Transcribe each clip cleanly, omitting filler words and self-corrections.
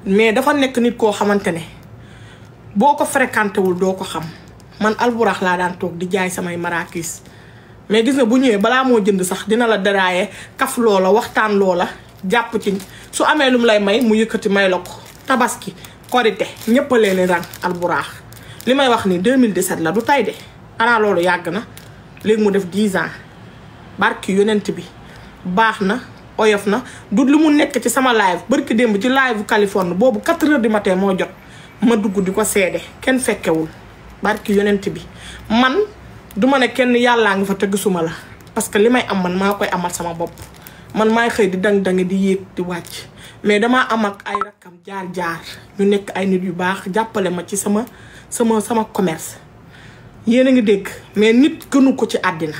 mais dafa nekk nit koo xamante ne boo ko fréquenté wul doo ko xam. man alburax laa daan toog di jaay samay marakis mais gis nga bu ñëwee balaa moo jënd sax dina la daraaye kaf loola waxtaan loola jàpp ci su amee lum lay may mu yëkkati may la ko. tabaski korite ñëpp a leen rang alburax li may wax ni 2017 la du tay de xanaa loolu yàgg na léegi mu def 10 ans barki yonent bi baax na oyof na du lu mu nekk ci sama live barki démb ci live bu Californie boobu 4 heures du matin moo jot ma dugg di ko seede kenn fekkewul barki yonent bi man duma ne kenn yàllaa nga fa te gisuma la parce que li may am man maa koy amal sama bopp man maay xëy di dang-dangi di yéeg di wàcc mais damaa am ak ay rakkam jaar-jaar ñu nekk ay nit yu baax jàppale ma ci sama commerce yéen a ngi dégg mais nit gënu ko ci àddina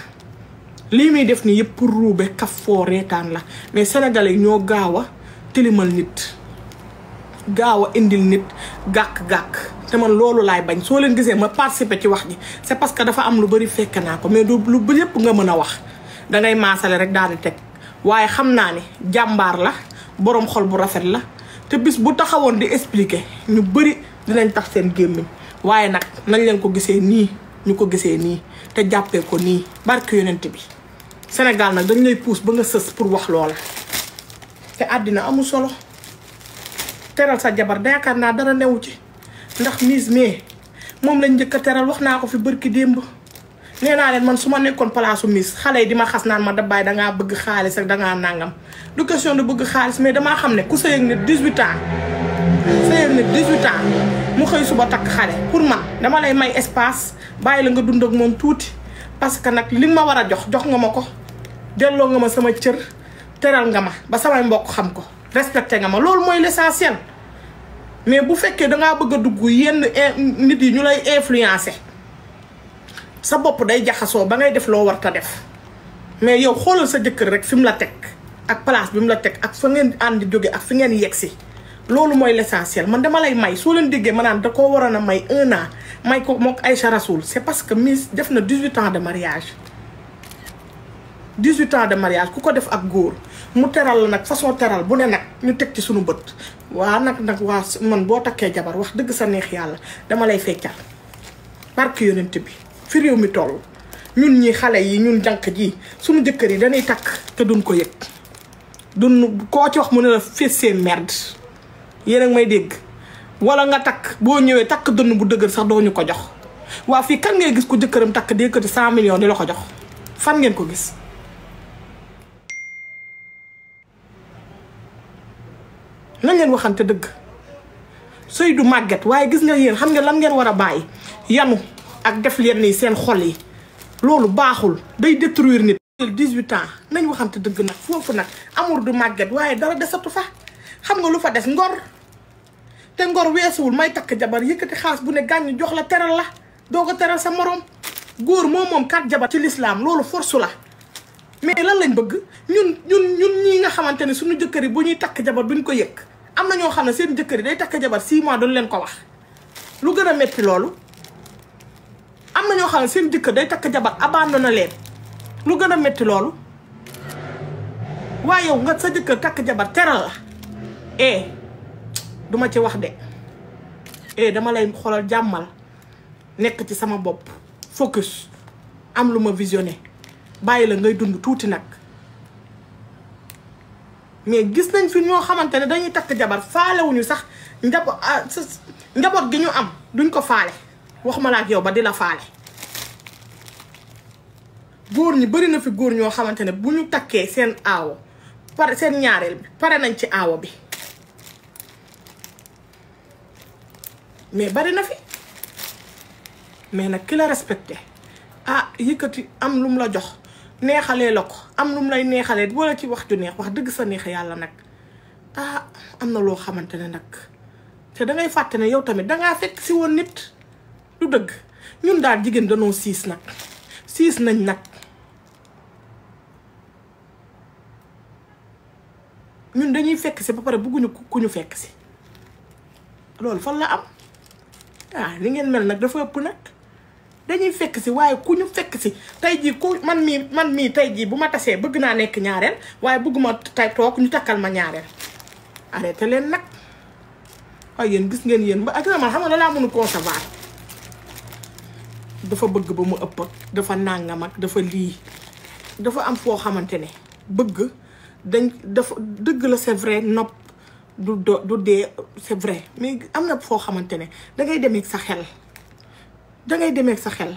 lii muy def nii yëpp pour ruube kaf foo reetaan la mais sénégalais ñoo gaaw a tilimal nit gaaw a indil nit gàkk-gàkk te man loolu laay bañ soo leen gisee ma participer ci wax ji c'est parce que dafa am lu bari fekk naa ko mais du lu yëpp nga mën a wax dangay maasale rek daal di teg waaye xam naa ne jàmbaar la boroom xol bu rafet la te bis bu taxawoon di expliquer ñu bari dinañ tax seen gémmiñ waaye nag nañ leen ko gisee nii ñu ko gisee nii te jàppee ko nii barke yonent bi Sénégal nag dañ lay pousse ba nga sës pour wax loola te àddina amul solo teral sa jabar yaakaar naa dara newu ci ndax Miss mais moom lañ njëkk a teral wax naa ko fi bërki démb nee naa leen man su ma nekkoon palaasu Miss xale yi di ma xas naan ma dabbaay dangaa bëgg xaalis ak dangaa nàngam du question de bëgg xaalis mais damaa xam ne ku sëy ak nit 18 ans sëy ak nit 18 ans mu xëy suba takk xale pour man dama lay may espace bàyyi la nga dund ak moom tuuti parce que nag li ma war a jox nga ma ko delloo nga ma sama cër teral nga ma ba samay mbokk xam ko respecté nga ma loolu mooy l'essentiel mais bu fekkee dangaa bëgg a dugg yenn nit yi ñu lay influencer sa bopp day jaxasoo ba ngay def loo war ta def mais yow xoolal sa jëkkër rek fi mu la teg ak place bi mu la teg ak fa ngeen ànd jóge ak fi ngeen yegsi loolu mooy l'essentiel man dama lay may soo leen déggee ma naan da koo waroon a may 1 an may ko mook Aïcha Rasoul c'est parce que Miss def na 18 ans de mariage 18 ans de mariage ku ko def ak góor mu teral la nag façon teral bu ne nag ñu teg ci suñu bët waa nag waa man boo takkee jabar wax dëgg sa neex yàlla dama lay feccal barke yonent bi fi réew mi toll ñun ñi xale yi ñun jànq ji suñu jëkkër yi dañuy takk te duñ ko yëg duñ koo ci wax mu ne la fees seen merde yéen ak may dégg wala nga takk boo ñëwee takk dënn bu dëgër sax doo ñu ko jox waa fii kan ngay gis ko jëkkëram takk di yëkkati 100 millions di la ko jox fan ngeen ko gis nañ leen waxante dëgg sëy du màgget waaye gis nga yéen xam nga lan ngeen war a bàyyi yanu ak def leen nii seen xol yi loolu baaxul day détruire nit 18 ans nañ waxante dëgg nag foofu nag amour du màgget waaye dara desatu fa xam nga lu fa des ngor te ngor weesuwul may takk jabar yëkkati xaas bu ne gàññ jox la teral la doo ko teral sa morom góor moom 4 jabar ci l'islam loolu force la mais lan lañ bëgg ñun ñi nga xamante ne suñu jëkkër yi bu ñuy takk jabar duñ ko yëg am na ñoo xam ne seen jëkkër yi day takk jabar 6 mois duñ leen ko wax lu gën a metti loolu am na ñoo xam ne seen jëkkër day takk jabar abandonné leen lu gën a metti loolu waaye yow nga sa jëkkër takk jabar teral la duma ci wax de dama lay xoolal jàmmal nekk ci sama bopp focus am lu ma visionné bàyyi la ngay dund tuuti nag mais gis nañ fi ñoo xamante ne dañuy takk jabar faalewuñu sax njaboot gi ñu am duñ ko faale waxuma la ak yow ba di la faale góor ñi bari na fi góor ñoo xamante ne bu ñu takkee seen aawo pare seen ñaareel bi pare nañ ci aawo bi mais bari na fi mais nag ki la respecté yëkkati am lu mu la jox neexalee la ko am lu mu lay neexalee wala ci wax ju neex wax dëgg sa neex yàlla nag am na loo xamante ne nag te dangay fàtte ne yow tamit dangaa fekk si woon nit du dëgg ñun daal jigéen danoo siis nag siis nañ nag ñun dañuy fekk si ba pare bëgguñu ku ñu fekk si loolu fan la am li ngeen mel nag dafa ëpp nag dañuy fekk si waaye ku ñu fekk si tey jii ku man mii tey jii bu ma tasee bëgg naa nekk ñaareel waaye bëgguma tey toog ñu takkal ma ñaareel arrêté leen nag waaye yéen gis ngeen yéen ba ak man xam nga laa mënu concevoir dafa bëgg ba mu ëpp ak dafa nàngam ak dafa lii dafa am foo xamante ne bëgg dafa dëgg la c'est vrai nopp du dee c'est vrai mais am na foo xamante ne dangay demee sa xel dangay demee sa xel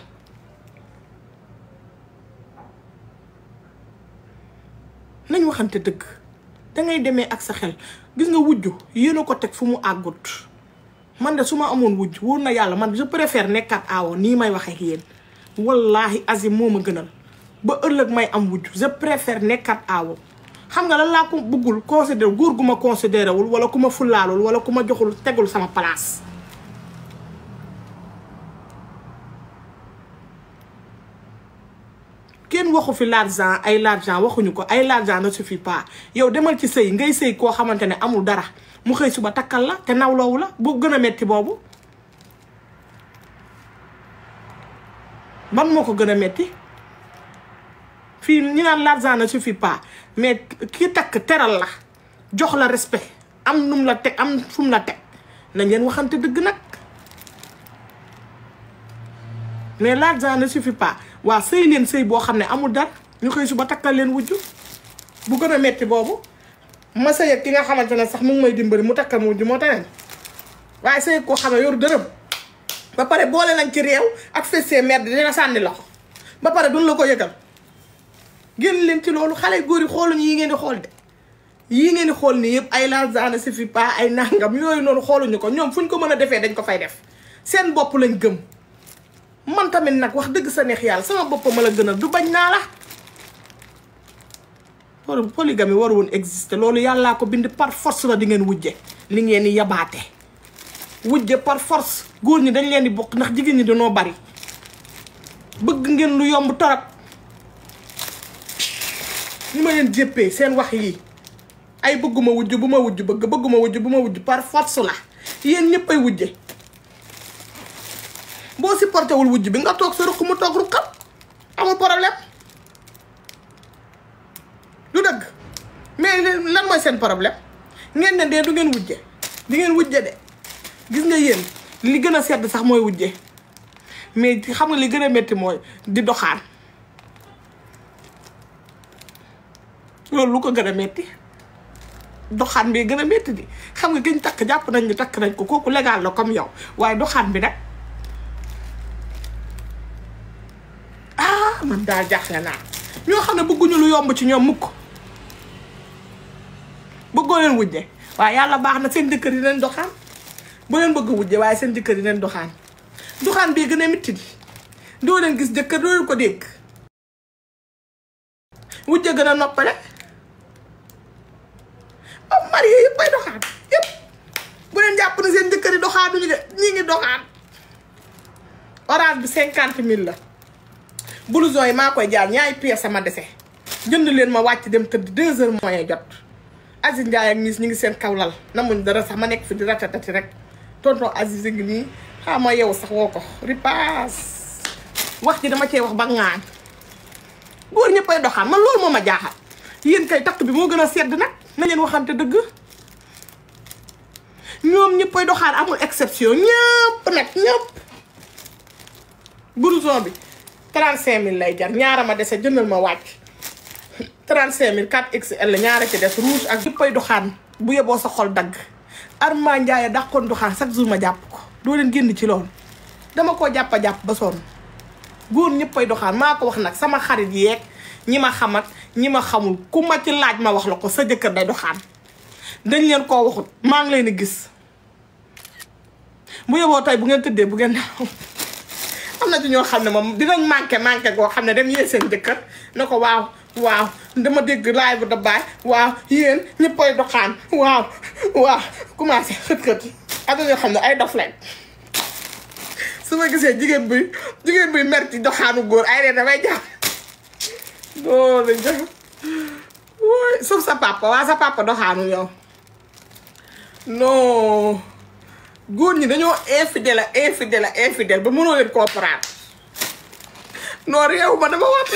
nañ waxante dëgg dangay demee ak sa xel gis nga wujju yéen a ko teg fu mu àggut man de su ma amoon wujj wóor na yàlla man je préfère nekkaat aawo nii may waxee ak yéen wallahi azim moo ma gënal ba ëllëg may am wujj je préfère nekkaat aawo xam nga lan laa ko bëggul considéré góor gu ma considéré wul wala ku ma fulaalul wala ku ma joxul tegul sama place kenn waxu fi l'argent ay l'argent waxuñu ko ay l'argent ne suffit pas yow demal ci sëy ngay sëy koo xamante ne amul dara mu xëy suba takkal la te nawloowu la bu gën a metti boobu ban moo ko gën a metti fii ñu naan l'argent ne suffit pas mais ki takk teral la jox la respect am num la teg am fu mu la teg nañ leen waxante dëgg nag mais l'argent ne suffit pas waa sëy leen sëy boo xam ne amul dara ñu xëy suba takkal leen wujju bu gën a metti boobu ma sëy ak ki nga xamante ne sax mu ngi may dimbali mu takkal ma wujju moo tax waaye sëy koo xam ne yoru dërëm ba pare boole nañ ci réew ak fessee merde dina sànni loxo ba pare duñ la ko yëgal génn leen ci loolu xale góor yi xooluñu yi ngeen di xool de yii ngeen di xool nii yëpp ay l'argent ne suffit pas ay nangam yooyu noonu xooluñu ko ñoom fuñ ko mën a defee dañ ko fay def seen bopp lañ gëm man tamit nag wax dëgg sa neex yàlla sama bopp ma la gënal du bañ naa la polygamie waru woon exister loolu yàllaa ko bind par force la di ngeen wujje li ngeen di yabaate wujje par force góor ñi dañ leen di bokk ndax jigéen ñi dañoo bari bëgg ngeen lu yomb torop ñu ma leen jéppee seen wax yi ay bëgguma wujj bu ma wujj bëgguma wujj bu ma wujj par force la yéen ñëpp ay wujje boo supporté wul wujj bi nga toog sa ruq mu toog ruqam amul problème lu dëgg mais lan mooy seen problème ngeen ne dee du ngeen wujje di ngeen wujje de gis nga yéen li gën a sedd sax mooy wujje mais xam nga li gën a métti mooy di doxaan loolu lu ko gën a métti doxaan bi gën a métti di xam nga gën takk jàpp nañ ni takk nañ ko kooku légal la comme yow waaye doxaan bi nag ah man daal jaaxle naa ñoo xam ne bëgguñu lu yomb ci ñoom mukk bëggoo leen wujje waaye yàlla baax na seen jëkkër yi leen doxaan bu leen bëgg wujje waaye seen jëkkër yi leen doxaan doxaan bii gën a métti di doo leen gis jëkkër doo leen ko dégg wujje gën a noppale am marié yëpp ay doxaan yëpp bu leen jàpp ne seen jëkkër yi doxaanuñu de ñii ngi doxaan orange bi 50 000 la blouson yi maa koy jaar ñaari pièces sama dese jënd leen ma wàcc dem tëdd 2 heures moyen jot Aziz Ndiaye ak Miss ñu ngi seen kaw lal namuñ dara sax ma nekk fi di ratatati rek tonton Aziz ngi nii xam ma yow sax woo ko ripaas wax ji dama cee wax ba ŋaan góor ñëppay doxaan man loolu moo ma jaaxal yéen kay takk bi moo gën a sedd nag na leen waxante dëgg ñoom ñëppay doxaan amul exception ñëpp nag ñëpp blouson bi 35 000 lay jar ñaara ma dese jëndal ma wàcc 35 000 4XL la ñaara ci des rouge ak ñëppay doxaan bu yeboo sa xol dagg Arma Ndiaye dàqoon doxaan chaque jour ma jàpp ko doo leen génn ci loolu dama koo jàpp ba sonn góor ñëppay doxaan maa ko wax nag sama xarit yeeg ñi ma xamat ñi ma xamul ku ma ci laaj ma wax la ko sa jëkkër day doxaan dañ leen koo waxut maa ngi leen di gis bu yeboo tey bu ngeen tëddee bu ngeen am na ci ñoo xam ne moom dinañ manqué goo xam ne dem yee seen jëkkër ne ko waaw dama dégg laay bu da baay waaw yéen ñëppay doxaan waaw commencé xët ak ñoo xam ne ay dof lañ su ma gisee jigéen buy mer ci doxaanu góor ay ree damay jàpp doo la jàpp wooy suuf sa papa doxaanu yow non góor ñi dañoo infidèle ba mënoo leen comprendre non réew ma dama wat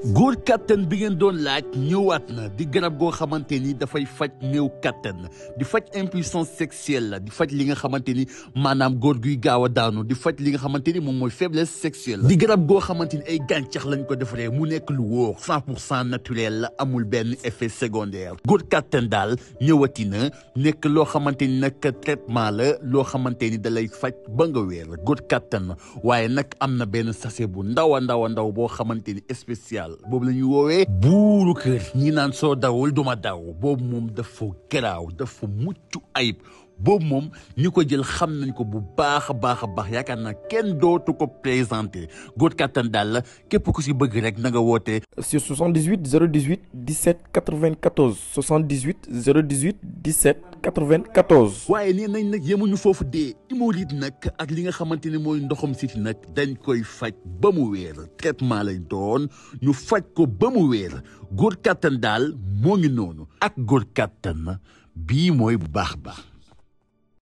góor kattan bi ngeen doon laaj ñëwaat na di garab goo xamante ni dafay faj néew kattan di faj impuissance sexuelle la di faj li nga xamante ni maanaam góor guy gaaw a daanu di faj li nga xamante ni moom mooy faiblesse sexuelle di garab goo xamante ni ay gàncax lañ ko defaree mu nekk lu wóor 100% naturel la amul benn effet secondaire góor kattan daal ñëwati na nekk loo xamante ni nag traitement la loo xamante ni da lay faj ba nga wér góor kattan waaye nag am na benn sachet bu ndaw a ndaw boo xamante ni spécial boobu la ñuy woowee buuru kër ñi naan soo dawul duma daw boobu moom dafa garaaw dafa mucc ayib boobu moom ñi ko jël xam nañ ko bu baax a baax yaakaar naa kenn dootu ko présenté góor kattan daal la képp ku si bëgg rek na nga woote sur 78 018 17 94 78 018 17 94. waaye nee nañ nag yemuñu foofu dee hémorroïde nag ak li nga xamante ne mooy ndoxam siti nag dañ koy faj ba mu wéer traitement lañ doon ñu faj ko ba mu wéer góor kattan daal moo ngi noonu ak góor kattan bii mooy bu baax